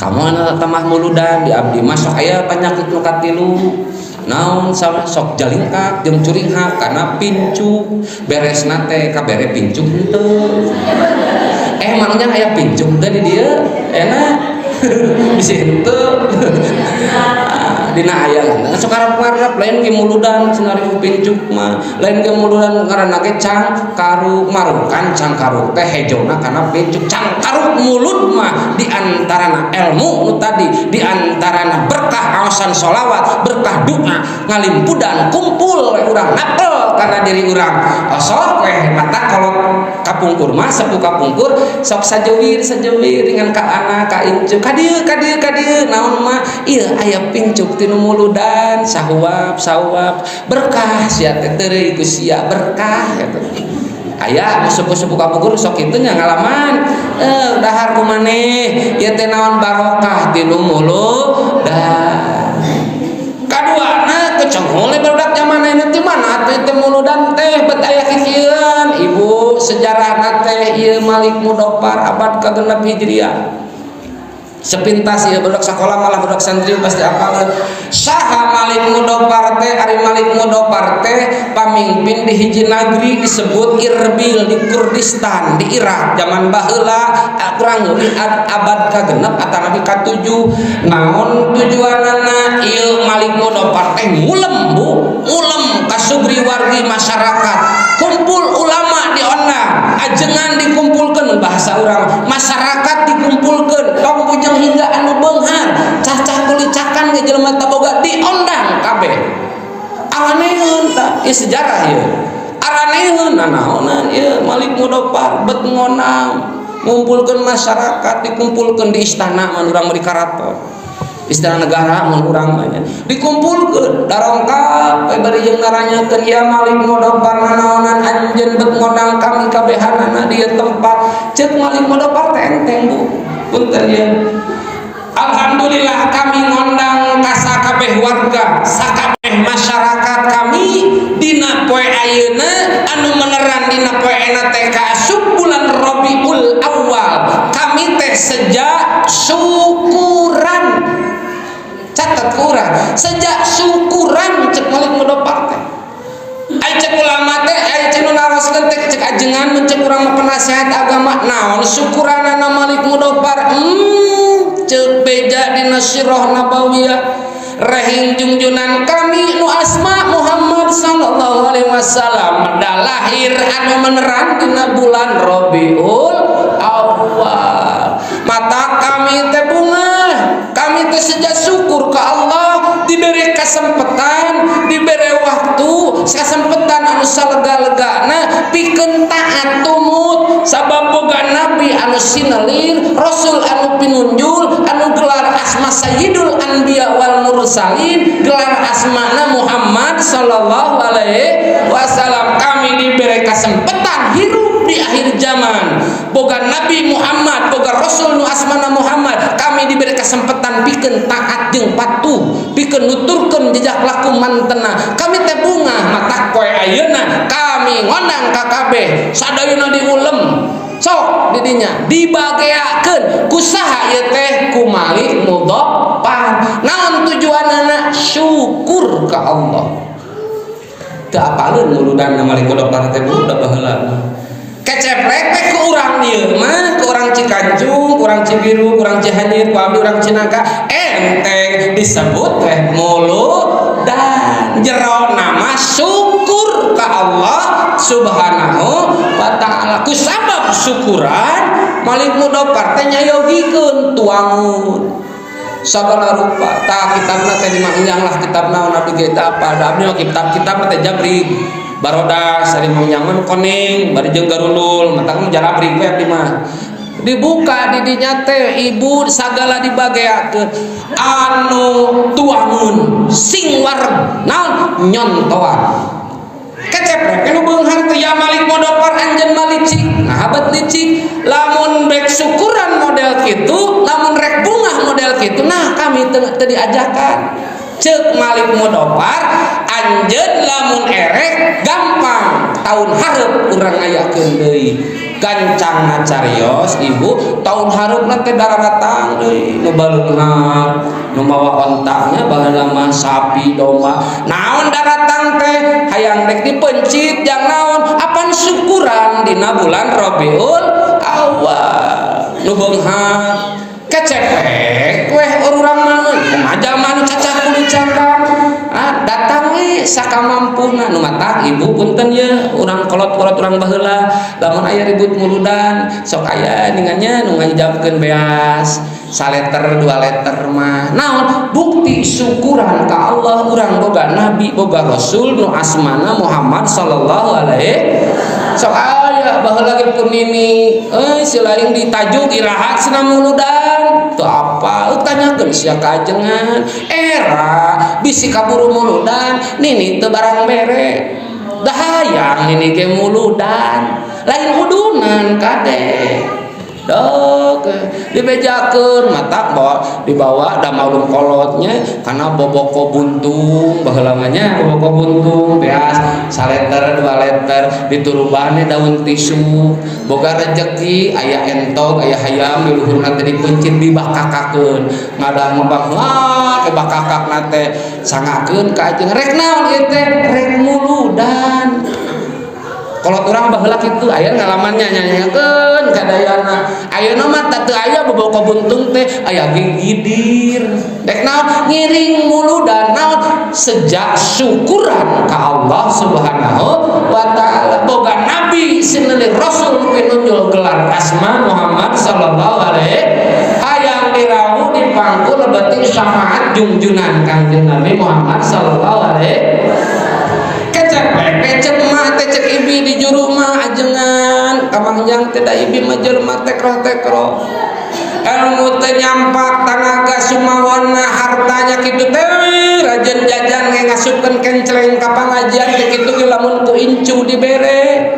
Kamu anak tamah muludan di abdi mah sok aya penyakit nu katilu. Naon sama sok jalingkak jeung curinghak karena pincuk beresna teh kabere pincuk henteu. Eh, mangnya aya pincuk teh di dieu enak bisa henteu. Dina aya sok karep-karep lain ge muludan cenah ribu pincuk mah, lain ge muludan ngaranna ge cangkaruk, marukan cangkaruk teh hejona kana pincuk. Cangkaruk mulut mah di antarana ilmu nu tadi, di antarana berkah aosan sholawat, berkah doa ngalimpudan kumpul we urang napel kana diri urang. Osok we mata kolot kapungkur mah, sepuh kapungkur sok sajewir sajewir dengan ka anak ka incu, ka dieu ka dieu ka dieu, naon mah ieu aya pincuk tinu muludan, sahuap sahuap berkah sia teh, teureui ku sia berkah gitu. Aya sepuh-sepuh kapungkur sok kitu nya ngalaman, eh dahar ku maneh ieu teh naon barokah tinu muludan. Kaduana kecongol barudak zaman ayeuna teh mana atuh teh muludan teh bet aya kikieuan. Ibu, sejarahna teh ieu Malik Mudofar abad ka-6 Hijriah. Sepintas ya, budak sekolah malah budak santri pasti apaleun saha Malik Mudofar teh. Ari Malik Mudofar teh pamimpin di hiji nagri disebut Irbil di Kurdistan di Irak zaman baheula, kurang lebih abad ka-6 atanapi ka-7. Naon tujuanana ieu Malik Mudofar teh? Ngulem, Bu, ngulem kasubri wargi masyarakat, kumpul ulama diondang, ajengan dikumpulkan, bahasa urang masyarakat dikumpulkan, tong bujeng hingga anu beunghar cacah kulicakan ge jelema taboga diondang kabeh. Araneheun tah ieu sejarah ieu, araneheun nanaonan ieu Malik Mudofar bet ngondang ngumpulkeun masyarakat, dikumpulkeun di istana mun urang di karaton, istana negara mun urang mah nya. Dikumpulkeun darongkap we bari jeung naranyakeun, "Ya Malik Mudofar, nanaonan anjeun bet ngondang kami kabehanana di ieu tempat?" Ceuk Malik Mudofar teh enteng, Bu, punten ya, "Alhamdulillah kami ngondang ka sakabeh warga, sakabeh masyarakat kami dina poe ayeuna anu meneran dina poe ayeuna teh kaasup bulan Rabiul Awal. Kami teh sejak syukuran." Catat kurang, sejak syukuran cek Malik Mudofar teh. Ai cek ulama teh, ai cek nu naroskeun teh, cek ajengan mun cek urang mah penasehat agama, naon syukuranana Malik Mudofar? Cek beja dina Sirah Nabawiyah, rahing jungjunan kami nu asma Muhammad sallallahu alaihi wasallam lahir anu meneran dina bulan Rabiul Awal. Mata kami teh bungah, kami teh sejak syukur ke Allah diberi kesempatan, diberi waktu, kesempatan anu salega-legana pikeun taat tumut, sabab boga nabi anu sinelir, rasul anu pinunjul, anu gelar asma Sayyidul Anbiya wal Mursalin, gelar asmana Muhammad sallallahu alaihi wasallam. Kami diberi kesempatan hirup di akhir zaman, boga Nabi Muhammad, boga Rasul nu asmana Muhammad. Kami diberi kesempatan pikeun taat jeung patuh, pikeun nuturkeun jejak laku mantena. Kami teh bungah, matak poe ayeuna kami ngondang ka kabeh sadayana diulem sok didinya dibageakeun." Kusaha ieu teh? Ku Malik Mudofar. Naon tujuanana? Syukur ka Allah. Teu apaleun muludan Malik Mudofar teh, Bu, da baheula keceprek teh ke urang dieu mah, ke urang Cikancung, ku urang Cibiru, ku urang Cihanjir, ku abdi urang Cinangka enteng disebut teh muludan. Jero nama syukur ka Allah Subhanahu wa Ta'ala. Ku sabab syukuran Malik Mudofar teh nyayogikeun tuangun sagala rupa. Tah, kitabna teh dimangjang lah, kitab naon abdi ge teu apal, da abdi mah kitab-kitab teh jabrig barodas, ari mangjang mah koneng bari jeung garulul, matak mah jarabrig we abdi mah. Dibuka di dinya teh, Ibu, sagala dibageakeun anu tuangun sing wareg naon nyontoan. Keceprek nu beunghar teh, "Ya Malik Mudofar, anjeun mah licik, nah habat licik. Lamun bek syukuran model kitu, lamun rek bungah model kitu, nah kami teu diajakan." Ceuk Malik Mudofar, "Anjeun lamun erek gampang, tahun hareup urang ngayakeun deui." Gancangna carios ibu, tahun hareupna teh dararatang deui nu baleunghar, nu mawa ontanya baheula mah sapi domba. Naon daratang teh hayang rek dipencit jang naon? Apan syukuran dina bulan Rabiul Awal. Nu beunghar kecepek weh urang mah, kumaha jalma nu cacah kulit cangkang. Ah, datang we sakamampuna. Nu matak ibu punten ye, urang kolot-kolot urang baheula lamun aya ribut muludan sok aya ningannya nu ngajabkeun beas saleter 2 liter mah. Naon bukti syukuran ka Allah urang boga nabi, boga rasul nu asmana Muhammad sallallahu alaihi. Sok aya baheula ge pun nini euy selain ditajuk iraha cenah muludan teu apa, tanyakeun sia ka ajengan. Era bisi kaburu muludan nini teu barang bere, dah hayang nini ge muludan lain udunan kade. Dok dibejakeun matak bawa dibawa da maklum kolotnya karena boboko buntung baheula mah nya, boboko buntung beas saleter 2 liter diturubane daun tisu. Boga rezeki aya entog, aya hayam di luhurna teh dipencit, dibakakakeun ngadah mah wah ke bakakakna teh sangakeun ka ajengan. Rek naon ieu teh? Rek muludan. Kolot urang baheula kitu aya ngalamannya nyanyakeun kadayana. Ayeuna mah teu aya boboko buntung teh, aya gigidir. Rek naon? Ngiring muludan. Naon? Sejak syukuran ka Allah Subhanahu wa taala boga nabi sinelih rasul pinunjul gelar asma Muhammad sallallahu alaihi, hayang dirawu dipangku lebeting syafaat jungjunan Kangjeng Nabi Muhammad sallallahu alaihi. Kecepek kecep mah teh cek ibi di juru mah ajengan kamangjang teh, da ibi mah jelema tekroh-tekroh, ilmu teh nyampak, tanaga sumawana, hartanya kitu teh rajin jajan ge ngasupkeun kencleng ka pangajian teh kitu ge lamun ku incu dibere.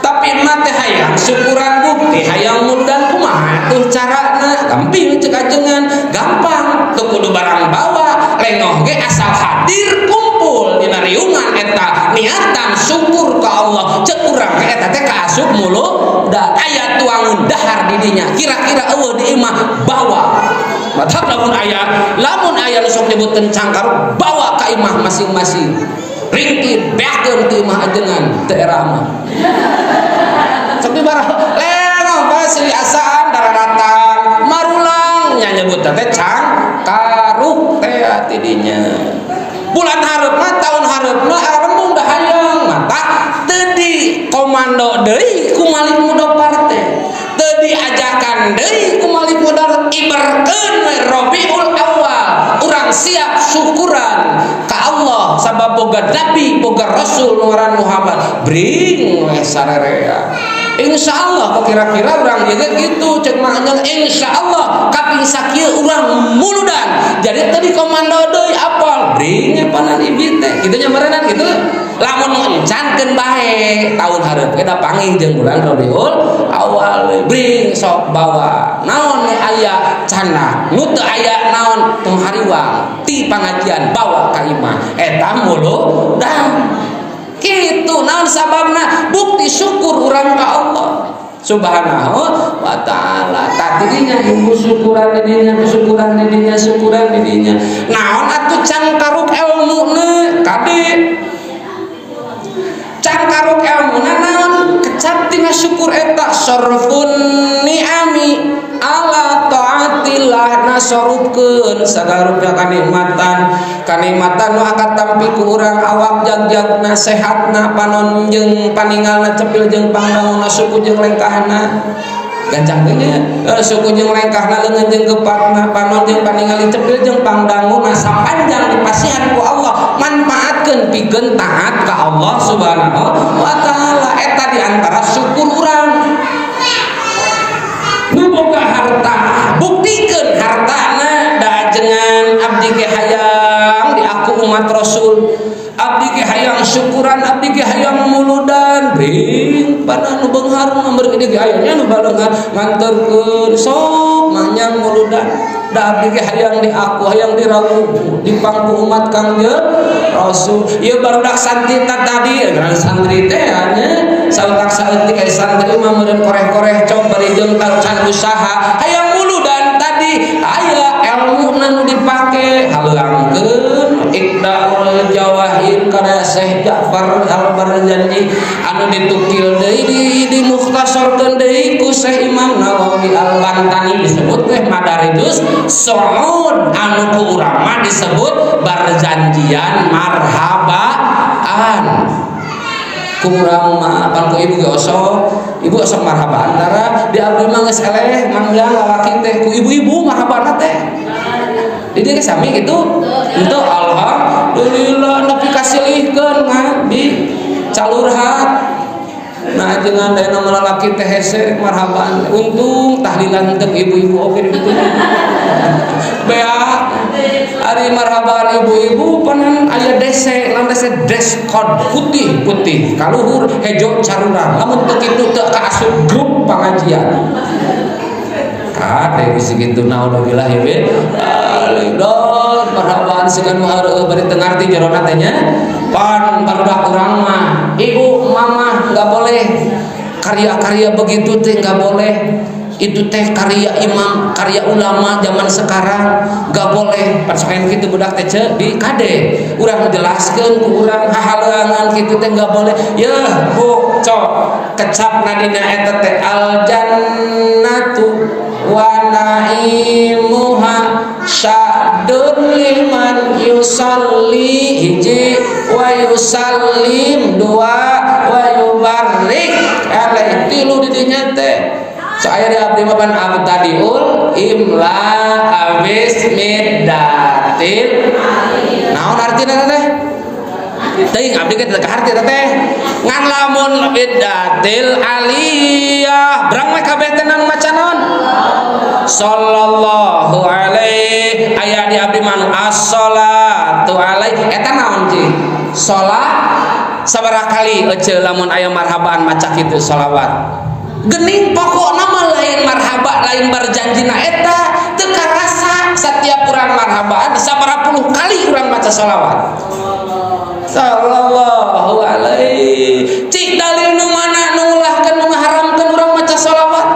Tapi mah teh hayang syukuran, bukti hayang muludan. Kumaha tuh carana? Gampil cek ajengan, gampang, teu kudu barang bawa, lengoh ge asal hadir kumpul dina riungan eta niatan syukur ka Allah, cek urang ge eta teh kaasup muludan. Aya tuangun dahar di dinya kira-kira eueuh di imah bawa. Matak lamun aya nu sok nyebutkeun cangkar, bawa ka imah masing-masing, ringkih beakeun ti imah ajengan teu era mah. Sok di barang lengoh pasti asaan dararatang marulang nya nyebut teh cangkaruk teh ti dinya. Bulan hareup mah, tahun hareup mah arembung dah hayang. Mata teu di komando deui ku Malik Mudofar teh, teu diajakan deui ku Malik Mudofar, iberkeun we Rabiul Awal urang siap syukuran ka Allah sabab boga nabi, boga rasul nu ngaran Muhammad. Bring we sarerea. Insya Allah kok kira-kira urang ieu gitu cek maknya, insya Allah kaping sakieu urang muludan. Jadi tadi komando deui apal bring panan ibi teh kitu nya meureunan kitu. Lamun encankeun bae tahun hareup ge da panggih jeung bulan Rabiul Awal, bring sok bawa naon nu aya candak, nu teu aya naon tong hariwang, ti pangajian bawa ka imah eta muludan kitu. Naon sababna? Bukti syukur urang ka Allah Subhanahu wa taala. Tadinya ibu syukuran di dinya, syukuran di dinya, syukuran di dinya. Naon atuh cangkaruk ilmuna? Kade cangkaruk ilmuna naon? Kecap tina syukur eta sorfun ni'ami ala taatillah, nasorupkeun sagala rupa kanikmatan, kanikmatan nu akan tampi ku urang awak jagjagna, sehatna, panon jeung paningalna, cepil jeung pangdanguna, suku jeung lengkahna. Gancang teh nya, suku jeung lengkahna, leungeun jeung gepatna, panon jeung paningali, cepil jeung pangdanguna sapanjang dipasihan ku Allah, manfaatkeun pikeun taat ka Allah Subhanahu wa taala. Eta di antara syukur urang. Nu boga harta buktikeun hartana, da ajengan abdi ge hayang di aku umat rasul, abdi ge hayang syukuran, abdi ge hayang muludan. Bring pada nu beunghar mah meureun ge aya nya nu baleunghar nganterkeun sok manyang muludan, da abdi ge hayang di aku, hayang dirawuh di pangku umat Kangjeng Rasul. Ieu barudak santri tadi, santri teh nya. Sautak saeutik aya santri mah meureun koreh-koreh cok bari jeung can usaha hayang muludan tadi aya ilmu nu dipake haleuangkeun Iqdaul Jawahir karya Syekh Ja'far Al-Barzanji anu ditukil deui di dimukhtasarkeun deui ku Syekh Imam Nawawi Al-Bantani disebut teh Madarijus Su'ud anu ku urang mah disebut Barzanjian marhabaan. Ku urang mah pan ku ibu ge osok, ibu osok marhabaan tara di abdi mah geus eleh mangjang lalaki teh ku ibu-ibu marhabaan teh. Di dieu ge sami kitu. Henteu, alhamdulillah nepi ka silihkeun mah di calurhat. Nah jangan da nama lalaki teh hese marhabaan. Untung tahlilan teu ibu-ibu oge ditu. Bea ari marhabaan ibu-ibu panan aya dese, lamun dese dress code putih-putih, kaluhur hejo carurang. Lamun teu kitu teu kaasup grup pengajian. Kade geus kitu naudzubillah min dzalik. Marhabaan siga nu hareueuh bari teu ngarti jerona teh nya. Pan barudak urang mah, ibu mama nggak boleh karya-karya begitu teh nggak boleh. Itu teh karya imam, karya ulama zaman sekarang nggak boleh. Pas main gitu budak teh ceu di kade urang jelaskeun ku urang hahaleuangan kitu teh nggak boleh. Yeuh bu cok kecap nadina eta teh al jannatu wa naimuha sya'dun liman yusalli hiji wa yusallim dua wa yubarrik alaihi tilu di dinya teh. Saya di abdi mah pan abtadiul imla abis midatil. Naon artina teh? Teuing abdi ge teu kaharti teh. Ngan lamun midatil aliyah berang we kabeh teh nang maca naon? Sallallahu alaihi aya di abdi mah as-salatu alaihi eta naon cing? Salat sabaraha kali ece lamun aya marhabaan maca kitu salawat. Gening pokokna mah lain marhaba lain berjanjina eta teu karasa setiap urang marhabaan sabaraha puluh kali urang maca salawat. Sallallahu alaihi. Cik dalil nu mana nu ulahkeun nu ngaharamkeun urang maca salawat?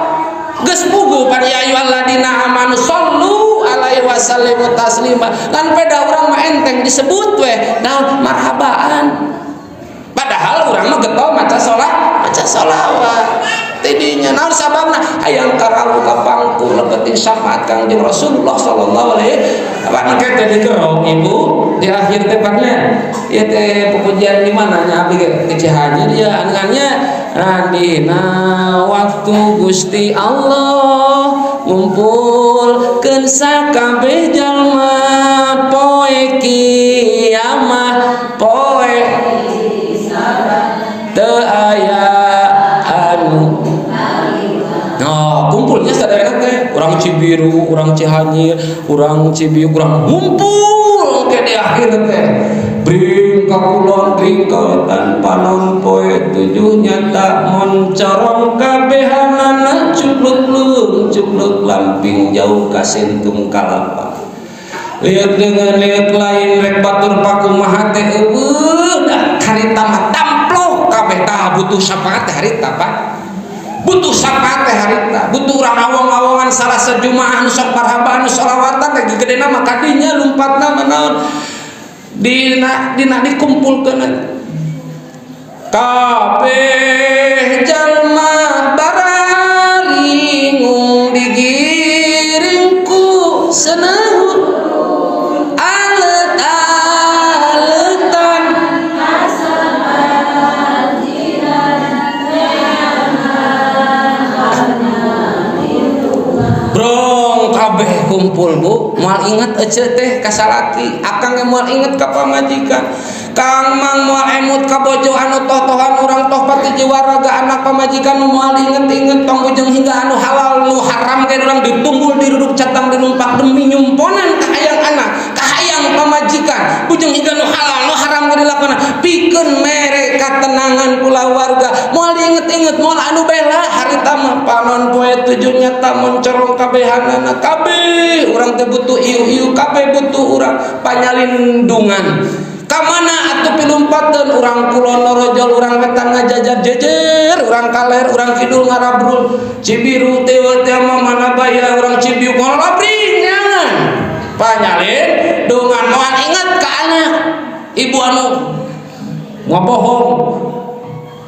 Geus puguh pan ya ayyuhalladzina amanu shallu alaihi wasallimu taslima. Ngan peda urang mah enteng disebut weh naon marhabaan. Padahal urang mah getol maca salat, maca salawat. Tidinya naon sababna hayang karawu ka pangku lebetin syafaat Kangjeng Rasulullah sallallahu alaihi wasallam. Engke teh digerok ibu di akhir teh pannya ieu teh pupujian di mana nya abdi ge kecehanya dia angannya nah dina waktu Gusti Allah ngumpulkeun sakabeh jalma poe kiamah poe teu aya anu. Nah, kumpulnya sadayana teh urang Cibiru, urang Cihanyir, urang Cibiuk, urang ngumpul ke di akhir teh. Bring ka kulon, bring ka wetan, panon poe tujuh nyata moncorong kabehanana cupluk leung, cupluk lamping jauh kasintung kalapa. Lihat dengan lihat lain rek batur pakumaha teh eueuh da harita mah tamplok kabeh tah butuh syafaat teh harita Pak. Butuh syafaat teh harita, butuh urang awong-awongan salah sejumaah nu sok marhabaan nu sholawatan teh gegedena mah kadinya lumpatna mah naon. Dina dina dikumpulkeun kabeh jalma bararingung digiring ku seneuh alet-aletan brong kabeh kumpul bu moal inget ece teh ka salaki akang ge moal inget ka pamajikan Kang Mang moal emut ka bojo anu toh-tohan urang toh pati jiwa raga anak pamajikan nu moal inget-inget tong ujung hingga anu halal nu haram ge urang ditunggul diruduk catang dirumpak demi nyumponan kahayang anak kahayang pamajikan ujung hingga nu halal nu haram ge dilakonan pikeun mere katenangan kulawarga moal inget-inget moal anu bela harita mah panon poe tujuh nyata moncorong kabehanana kabeh urang teh butuh iu-iu kabeh butuh urang panyalindungan. Ka mana atuh pilumpateun? Urang kulon norojol, urang wetan ngajajar jejer, urang kaler, urang kidul ngarabrul, Cibiru teh teh mah mana baya, urang Cibiuk ngalabring nyangan panyalin dungan. Moal inget ka anak ibu anu ngabohong,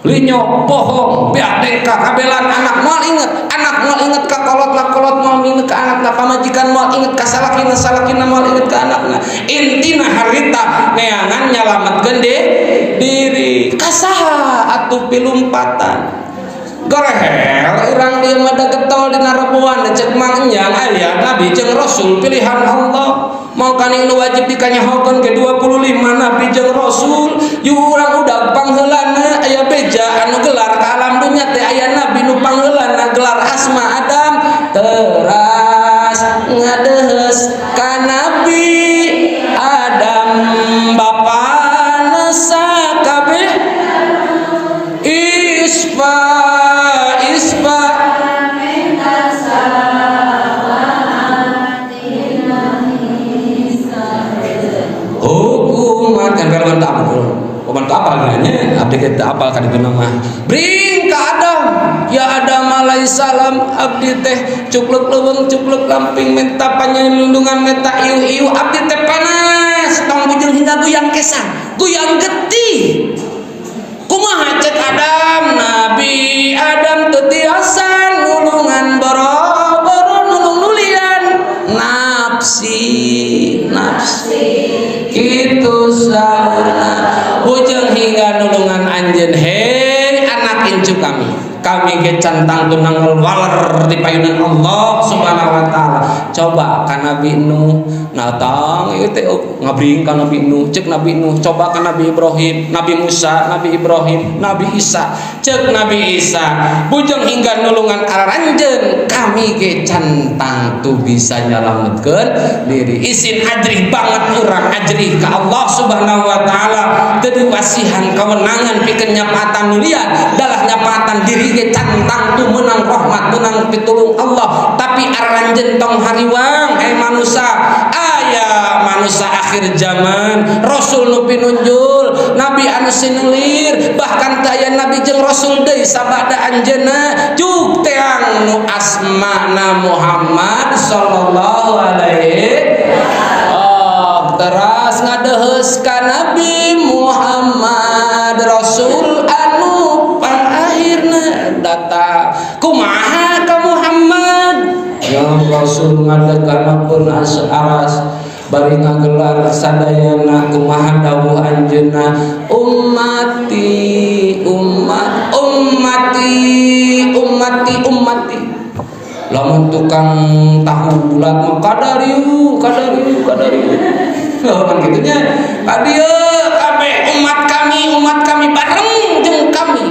linyok bohong biak deka kabelan anak. Moal inget anak, moal inget ka kolotna, kolot moal inget ka anakna, pamajikan moal inget ka salakina, salakina moal inget ka anakna. Intina harita neangan nyalametkeun diri. Kasaha atuh pilumpatan? Gorehel urang dieu mah, da getol dina reboan. Cek Mang Enyang, aya nabi jeung rasul pilihan Allah, mau kaning nu wajib dikanyahokeun ke 25 nabi jeung rasul. Urang udah pangheulana aya beja anu gelar ka alam dunya teh, aya nabi nu pangheulana gelar asma Adam. Teras ngadeheus ka Nabi Adam, bapana sakabeh. Isfa isfa. Minta syafaat. Hukuman kan kalau tak apa Oman apa nanya abdi kita apal kan itu nama bring ke Adam. Ya Adam alaihissalam, abdi teh cukluk leuweung, cukluk lamping, minta panyelindungan, minta iu iu. Abdi teh panas, tong bujeng hingga guyang kesang, guyang getih. Kumaha cek Adam? Nabi Adam teu tiasa nulungan, boro-boro nulung nulian. Nafsi nafsi, kitu saurna. Bujeng hingga nulungan anjeun, hei anak incu kami, kami ge can tangtu waler di payunan Allah Subhanahu wa taala. Coba ka Nabi Nuh. Natang ieu teh ngabring ka Nabi Nuh. Cek Nabi Nuh, coba ka Nabi Ibrahim, Nabi Musa, Nabi Ibrahim, Nabi Isa. Cek Nabi Isa, bujeng hingga nulungan aranjeun, kami ge can tangtu bisa nyalametkeun diri. Isin ajrih banget urang, ajrih ka Allah Subhanahu wa taala, teu diwasihan kewenangan pikeun nyapatan nulian, dalah nyapatan diri ge can tangtu menang rahmat, menang pitulung Allah. Tapi aranjeun tong hariwang, hei manusia, aya manusia akhir zaman, rasul nu pinunjul, nabi anu sinelir, bahkan teu aya nabi jeung rasul deui sabada anjeunna, jug teang nu asmana Muhammad sallallahu alaihi. Oh, teras ngadeheus ka Nabi Muhammad, rasul anu pangakhirna datang. Kumaha ka Muhammad? Ya Rasul ngadeg pun aras bari ngagelar sadayana. Kumaha dawuh anjeunna? Ummati umat, ummati ummati ummati. Lamun tukang tahu bulat mah kadariu kadariu kadariu. Oh, kan gitunya. Kadieu kabeh umat kami, umat kami bareng jeung kami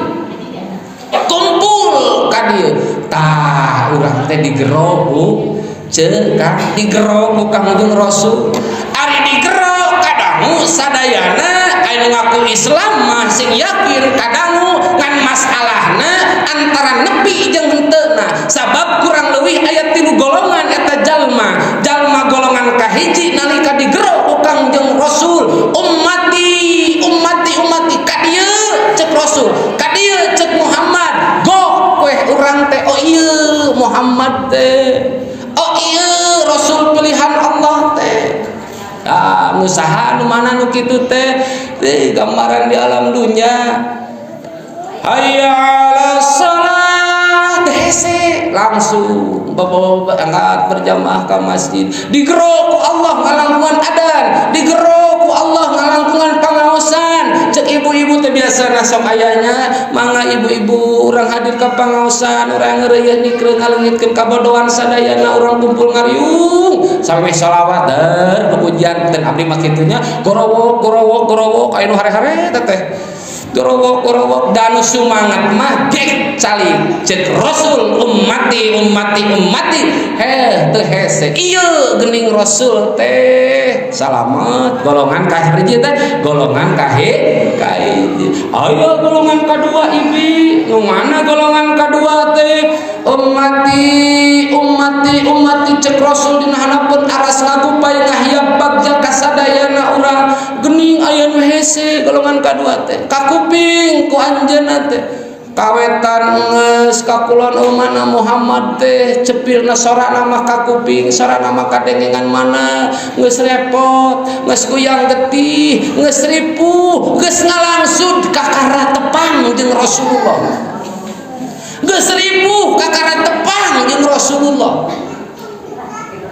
kumpul ka dieu. Tah, urang teh digero bu ceuk Kang, digero ku Kangjeng Rasul. Ari digero kadangu sadayana anu ngaku Islam mah sing yakin kadangu, ngan masalahna antara nepi jeung henteuna, sabab kurang leuwih aya tilu golongan eta jalma. Jalma golongan kahiji, nalika digero ku Kangjeng Rasul, ummati ummati ummati, ka dieu cek Rasul, ka dieu cek Muhammad, go weh urang teh. Oh iya, Muhammad teh, oh iya, Rasul pilihan Allah teh. Ah, nu saha, nu mana nu kitu teh? Teh gambaran di alam dunia, hayya ala salat, hese langsung bapak-bapak angkat berjamaah ke masjid. Digero ku Allah ngalangkungan adan, digero ku Allah ngalangkungan pangaosan. Cek ibu-ibu teh biasa sok ayanya, mangga ibu-ibu urang hadir ke pangaosan, urang ngeureuyeun dikeun ngaleungitkeun kabodohan sadayana, urang kumpul ngariung sampai sholawat dan pujian. Dan abdi mah kitunya, gorowok gorowok gorowok, aya nu hare-hare teh gorowok gorowok dan sumangat mah gek calik. Cek Rasul, ummati ummati ummati, heh teu hese, ieu geuning Rasul teh salamet. Golongan kahiji teh, golongan kahiji. Ayo golongan kadua, ibi nu mana? Golongan kadua teh, ummati ummati ummati, cek Rasul dina handapeun aras ngagupai, ngahiap bagja kasadayana urang geuning aya. Anjeun we hese golongan kadua teh kakuping ku anjeunna teh kawetan geus ka kulon mana Muhammad teh cepilna sorana mah kakuping sorana mah kadengengan mana geus repot geus goyang getih geus ripuh geus ngalangsud kakara tepang jeung Rasulullah geus ripuh kakara tepang jeung Rasulullah.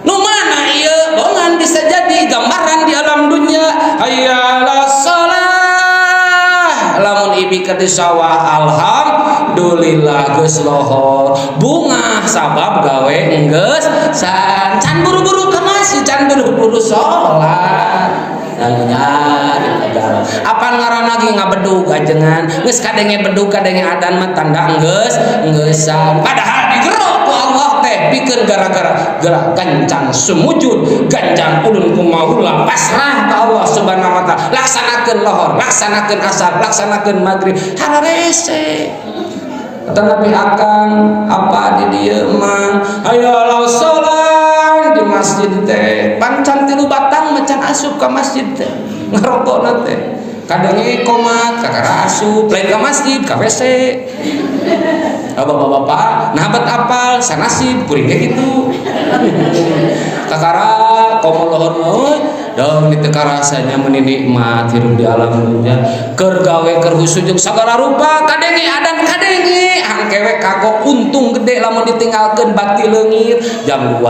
Nu mana ieu bongan bisa jadi gambaran di alam dunia. Hayya 'alas shalah, lamun ibi keur di sawah alhamdulillah geus lohor bungah sabab gawe enggeus san can buru-buru ka masjid, can buru-buru salat. Apa ngaranna ge ngabedug ajengan geus kadenge bedug kadenge adan mah tanda enggeus enggeussan, padahal digerok ku Allah teh pikeun gara-gara gerak gancang sumujud gancang ulun kumaha pasrah ka Allah Subhanahu wa taala, laksanakeun lohor, laksanakeun asar, laksanakeun maghrib hararese. Tetapi akang apa di dieu mang ayo salat di masjid teh pancan tilu batang macan asup ka masjid teh ngarokok teh kadenge komat kakara asup lain ka masjid ka WC. Bapak-bapak nah bet apal sanasib kuring ge kitu kakara komo lohor mah dong di teu karasanya meuni nikmat hirup di alam dunia keur gawe keur husuk jeung sagala rupa kadenge adan kadenge hangkewe kagok untung gede lamun ditinggalkeun bati leungit jam 2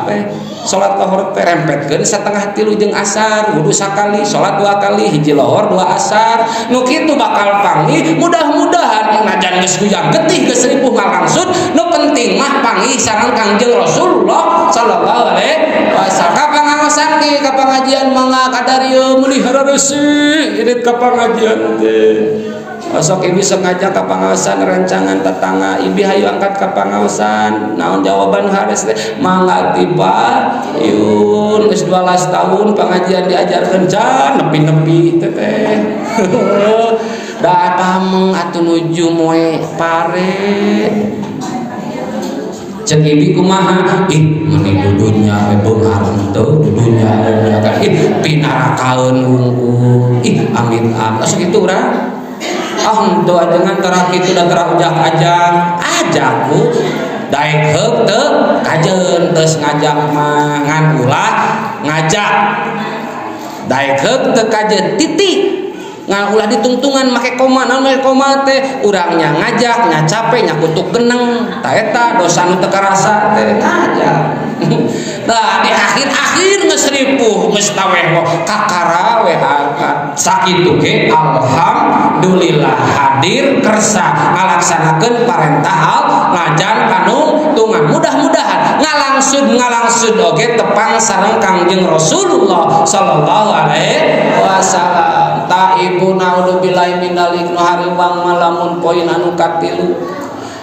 we salat lohor teh rempetkeun setengah tilu jeung asar wudu sakali salat dua kali hiji lohor dua asar nu kitu bakal panggih mudah-mudahan najan geus guyang getih geus ripuh ngalangsud nu penting mah panggih sareng Kangjeng Rasulullah sallallahu alaihi wasallam. Ka pangaosan ge ka pangajian mangga kadarieu meuli harareusi irit ka pangajian teh. Osok ibi sengaja ka pangaosan rencangan tetangga ibi hayu angkat ka pangaosan naon jawaban haris teh mangga tiba yun geus 12 tahun pengajian diajarkeun can nepi-nepi teh teh da pameng atuh nuju moe pare cek ibi kumaha ih meni dudunya we beunghar henteu dudunya kan ih pinarakaeun wungkul ih amit amit asa kitu urang ah henteu ajengan tara kitu da tara ujak-ajak ajak ku daek heuk teu kajeun geus ngajak mah ngan ulah ngajak daek heuk teu kajeun titik ngan ulah ditungtungan make koma naon make koma teh urangnya ngajak nya capek nya kutuk geneng ta eta dosa nu teu karasa teh ngajak. Nah di akhir-akhir geus ripuh geus taweh kakara we angkat sakitu ge alhamdulillah hadir kersa ngalaksanakeun parentah al ngajan panungtungan mudah-mudahan ngalangsud oge tepang sareng Kangjeng Rasulullah sallallahu alaihi wasallam. Ta ibu naudzubillahi min dzalik nu hariwang malamun poin anu katilu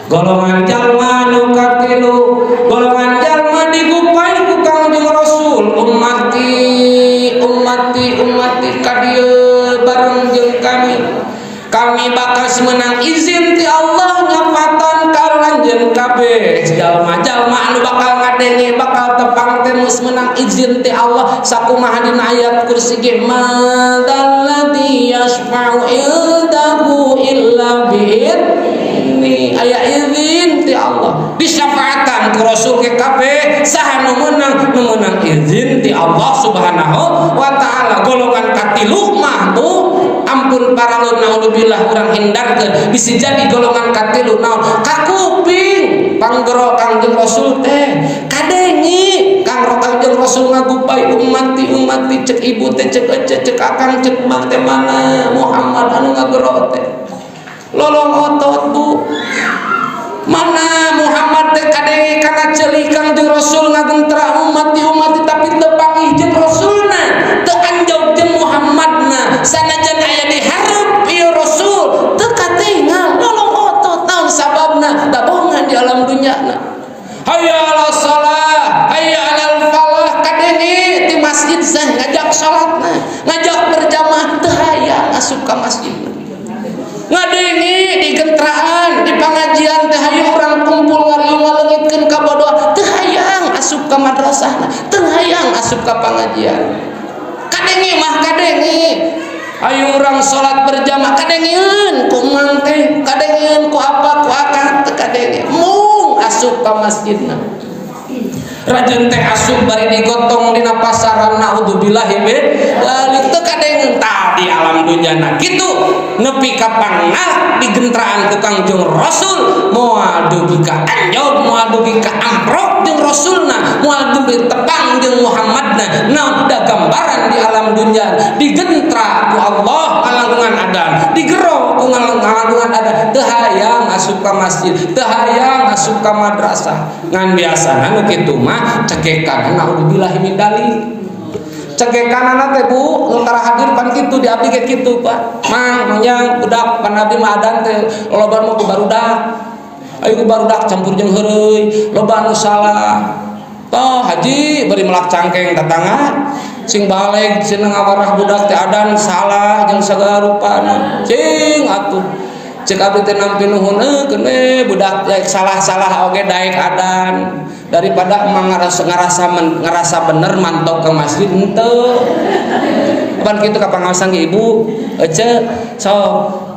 golongan jalma anu katilu golongan jalma digupai ku Kangjeng Rasul ummati ummati ummati ka dieu bareng jeung kami kami bakal menang izin ti Allah nyapatan ka lanjeun kabeh jalma-jalma anu bakal ngadenge bakal tepang teh geus menang izin ti Allah sakumaha dina ayat kursi ge madzalladzi yashfa'u indahu illa bi'izni aya izin ti Allah disyafaatan ku Rasul ke kabeh saha nu meunang nu meunang izin ti Allah Subhanahu wa taala. Golongan katilu mah bu ampun paralun naudzubillah urang hindarkeun bisa jadi golongan katilu naon kakuping panggero Kangjeng Rasul teh kadenge kangro Kangjeng Rasul ngagupai ummati ummati cek ibu teh cek ece cek akang cek mang teh mana Muhammad anu ngagero teh lolong otot bu mana Muhammad teh kadenge kana ceuli Kangjeng Rasul ngagentra ummati ummati tapi teu panggih jeung Rasulna teu anjog jeung Muhammadna sanajan aya di hareup ieu Rasul teu katingal lolong otot naon sababna da bohongan di alam dunya na. Hayya 'alas shalah hayya 'alal falah kadenge di masjid sah ngajak salatna ngajak berjamaah teu hayang asup ka masjid ngadenge di gentraan di pengajian teh hayu urang kumpul ngariung ngaleungitkeun kabodohan teu hayang asup ka madrasahna teu hayang asup ka pengajian kadenge mah kadenge Ayo urang salat berjamaah, kadengeun ku mang teh, kadengeun ku apa, ku akang teh kadenge, mung asup ka masjidna. Rajin teh asup bari digotong dina pasaran, naudzubillahi min dzalik, teu kadengeun. Tadi alam dunyana kitu nepi ka pangna digentraan ku Kangjeng Rasul, moal dugi ka anjog, moal dugi ka amprok jeung Rasulna, moal dugi tepang jeung Muhammadna. Naon da gambaran di alam dunya digentra ku Allah ngalangkungan adan, digero ku ngalangkungan adan, teu hayang asup ka masjid, teu hayang asup ka madrasah. Ngan biasana nu kitu mah cekekan, naudzubillahi min dzalik, cekekanana teh, Bu, nu tara hadir pan kitu. Di abdi ge kitu, Pak, Mang, Mangyang, budak pan abdi mah adan teh loba mah ku barudak. Ayo ku barudak campur jeung heureuy, loba anu salah. Toh haji bari melak cangkeng tetangga sing baleg cenah, ngawarah budak teh adan salah jeung sagala rupana. Cing atuh, cek abdi teh nampi nuhun keun we budak salah-salah oge daek adan, daripada emang ngerasa bener mantau ke masjid henteu. Pan kitu ka pangaosan ge, Ibu ece. So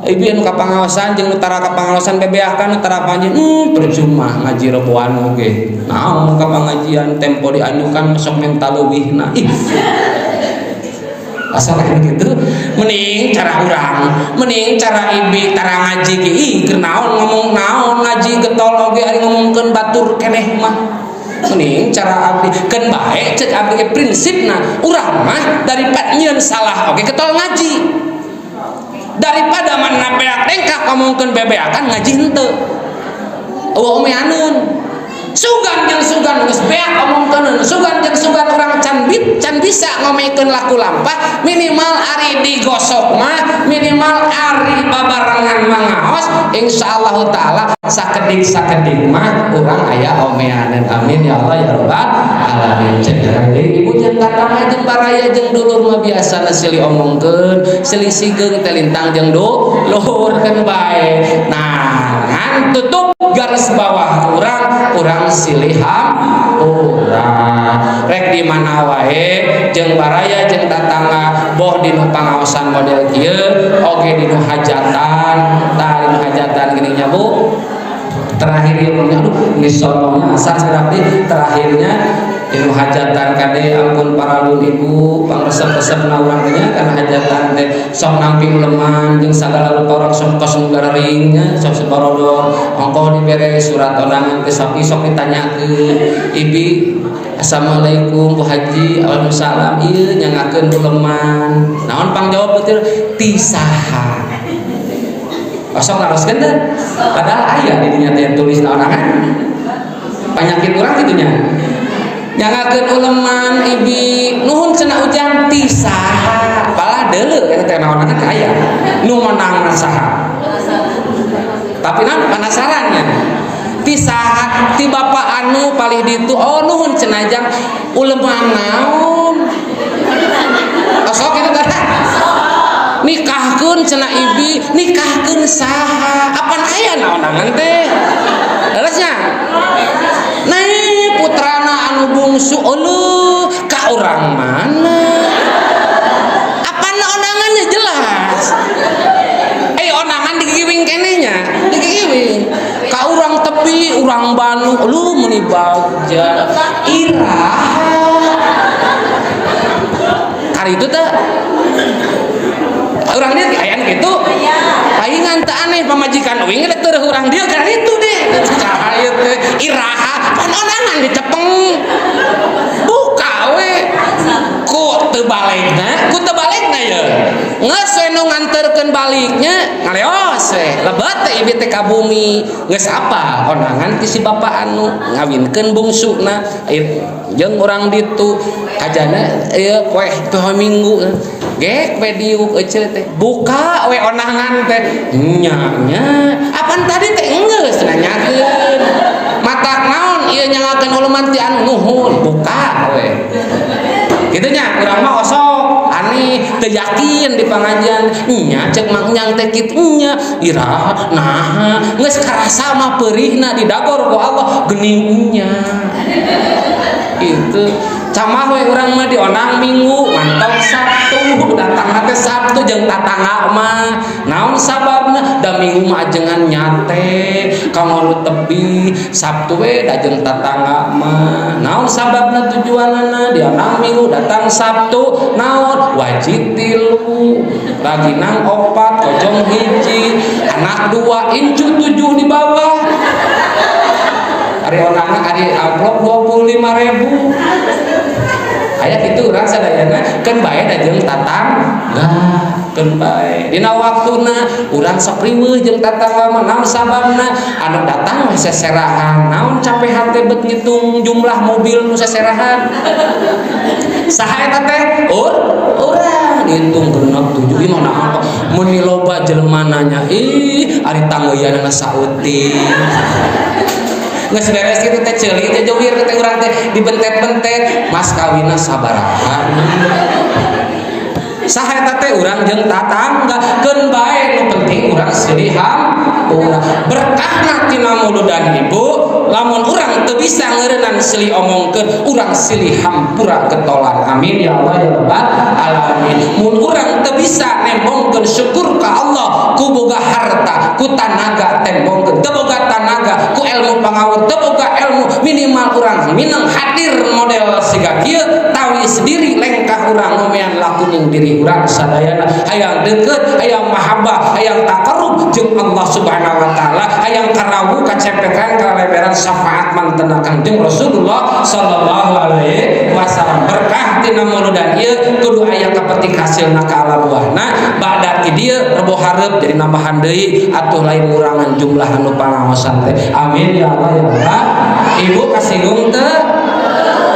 ibu anu ka pangaosan jeung nu tara ka pangaosan bebeakan. Nu tara panjang, percuma ngaji reboan oge, naon ka pangajian, tempo dianyukan sok menta leuwihna. Ih, asal kayak gitu. Mending cara urang, mending cara ibi tara ngaji ge. Ih, keur naon ngomong, naon ngaji getol oge ari ngomongkeun batur keneh mah. Mending cara abdi keun bae. Cek abdi ge prinsipna urang mah daripada nyieun salah oge getol ngaji, daripada mana beak dengkak ngomongkeun bebeakan, ngaji henteu eueuh omeaneun. Sugan jeung sugan geus beak omongkeun, sugan jeung sugan urang can bit, can bisa ngomekeun laku lampah. Minimal ari digosok mah, minimal ari babarengan mangaos, insyaallah taala sakedik sakedik mah urang aya omeaneun. Amin ya Allah ya rabbal alamin. Cek ibu jeung tatangga jeung baraya jeung dulur mah biasana silih omongkeun, silih sigeung teh lintang jeung dulur kan bae. Nah, ngan tutup garis bawah, urang urang silih hampura rek di mana wae jeung baraya jeung tatangga, boh dinu pangaosan model kieu oge dinu hajatan. Tah, dinu hajatan gini nya, Bu, terakhir ieu mah, aduh, geus sombongnya asar sedap. Terakhirnya dinu hajatan, kade ampun paralun ibu, pangresep-resepna urang teh nya kana hajatan teh sok nampi uleman jeung sagala rupa. Urang sok kos nu gararing nya, sok sebarodor ongkoh dibere surat undangan teh sok sok ditanyakeun, "Ibi, assalamualaikum, Bu Haji." "Waalaikumsalam, ieu nyangakeun uleman." Naon pangjawab betul? "Ti saha?" Osok naroskeun teh, padahal aya di dinya teh tulis naonan. Penyakit urang kitu nya. "Nyangakeun uleman, Ibi." "Nuhun cenah, Ujang." "Ti saha?" Palah deuleu eta teh naonan teh aya nu menang saha, tapi naon penasarannya. "Ti saha?" "Ti bapak anu palih ditu." "Oh, nuhun cenah, Jang. Uleman naon?" Osok itu kan. "Nikahkeun cenah, Ibi." "Nikahkeun saha?" Apan aya naonangan teh leresnya. Nah, putrana anu bungsu. "Euleuh, ka urang mana?" Apan ondangannya jelas, ondangan digigiwing keneh nya, digigiwing ka urang tepi, urang Bandung lu meuni bagja iraha kari itu teh urang dia aya gitu. Paingan teu aneh, pamajikan uing teh teu urang dia kan itu deh cahaya teh iraha. Pan ondangan dicepeng, buka we ku teu balikna, ku teu balikna ye geus we nu nganterkeun baliknya ngaleos we lebet teh ibi teh ka bumi. Geus apa ondangan ti si bapak anu ngawinkeun bungsuna jeung urang ditu kajana ieu poe poe Minggu gek we diuk ece teh buka we ondangan teh nya nya. Apan tadi teh geus nanyakeun matak naon ieu nyangakeun uleman ti anu. "Nuhun." Buka we kitu nya. Urang mah osok aneh teu yakin di pangajian nya. Cek Mang Nyang teh kitu nya, iraha nah geus karasa mah peurihna didagor ku Allah geuning nya itu. Camah we urang mah diondang Minggu, mantap Sabtu datang. Datang teh Sabtu jeung tatangga mah. Naon sababna? Da Minggu mah ajengan nyate kanggo tebi, Sabtu we da jeung tatangga mah. Naon sababna, tujuanana? Diandang Minggu, datang Sabtu, naon? Wajib tilu, raginang opat, kojong hiji, anak dua, incu tujuh di bawah. Ari onangna, ari amplop 25.000. Aya kitu urang sadayana, keun bae da jeung tatangga, keun bae. Dina waktuna urang sok riweuh jeung tatangga mah. Naon sababna? Anu datang mah seserahan. Naon capek hate bet ngitung jumlah mobil nu seserahan? Saha eta teh? Urang dihitung genep tujuh. Ieu mah naon meuni loba jelema nanya. Ih, ari tangeuyanna sautik. Geus beres kitu teh ceuli teh jowir teh, urang teh dibentet-bentet, mas kawinna sabaraha? Saha eta teh? Urang jeung tatangga. Keun bae, nu penting urang silih hampura. Berkahna tina muludan, Ibu, lamun urang teu bisa ngeureunnan silih omongkeun, urang silih hampura getolan. Amin ya Allah ya Rabbal alamin. Mun urang teu bisa nembongkeun syukur ka Allah ku boga harta, ku tanaga tembongkeun, teu boga tanaga ku ilmu pangawur, teu boga ilmu, minimal urang mineng hadir model siga kieu, tawis diri lengkah urang ngomean lakuning diri urang sadayana. Hayang deukeut, hayang mahabbah, hayang taqarrub jeung Allah Subhanahu wa taala, hayang karawu kacepetan kaleberan syafaat mantena Kangjeng Rasulullah sallallahu alaihi wasallam. Berkah tina muludan ieu kudu aya kapetik hasilna ka ala buahna. Ba'da ti dieu rebo hareup jadi nambahan deui atuh, lain ngurangan jumlah anu pangaosan teh. Amin ya Allah ya Rabbal. Ibu kasinggung teu?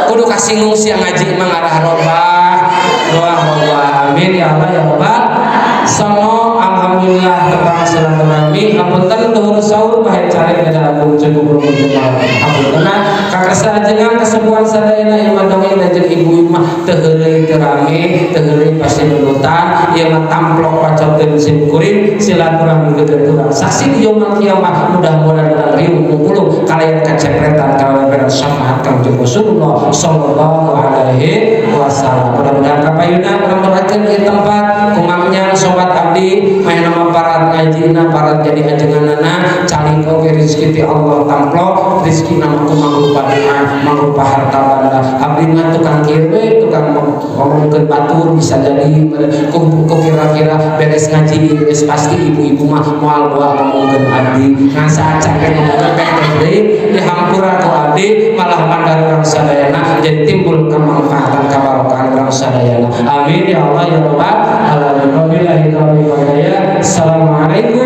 Kudu kasinggung siang ngaji mah ngarah robah roah robah. Amin ya Allah ya Rabbal. Sono alhamdulillah tepang silaturahmi. Hapunten luhur saur bahe cari beda agung cukup rumun. Hapunten kakersa ajengan kesepuhan sadayana. Ieu mah dongeng da jeung ibu mah teu heureuy, teu rame, teu heureuy pasti nulutan. Ieu mah tamplok pacoteun sim kuring silaturahmi geugeut urang saksi di yaumul kiamah. Mudah-mudahan urang riung kumpulung kalayan kacepretan kalayan syafaat Kangjeng Rasulullah sallallahu alaihi wasallam. Mudah-mudahan kapayuna urang doakeun ieu tempat kumangnya sobat abdi mah nama parat ngajina, parat jadi ajenganana, calik oge rezeki ti Allah, tamplok rezeki nama ku mangrupa doa, mangrupa harta banda. Abdi mah tukang kieu we, tukang ngomongkeun batur. Bisa jadi ku kira-kira beres ngaji geus pasti ibu-ibu mah moal moal ngomongkeun abdi, ngan saacan ge ngomongkeun pendek deui dihampura ku abdi, malah mandar urang sadayana jadi timbul kemanfaatan kabarokahan urang sadayana. Amin ya Allah ya Rabbal alamin. Wabillahi taufiq wal hidayah. Assalamualaikum.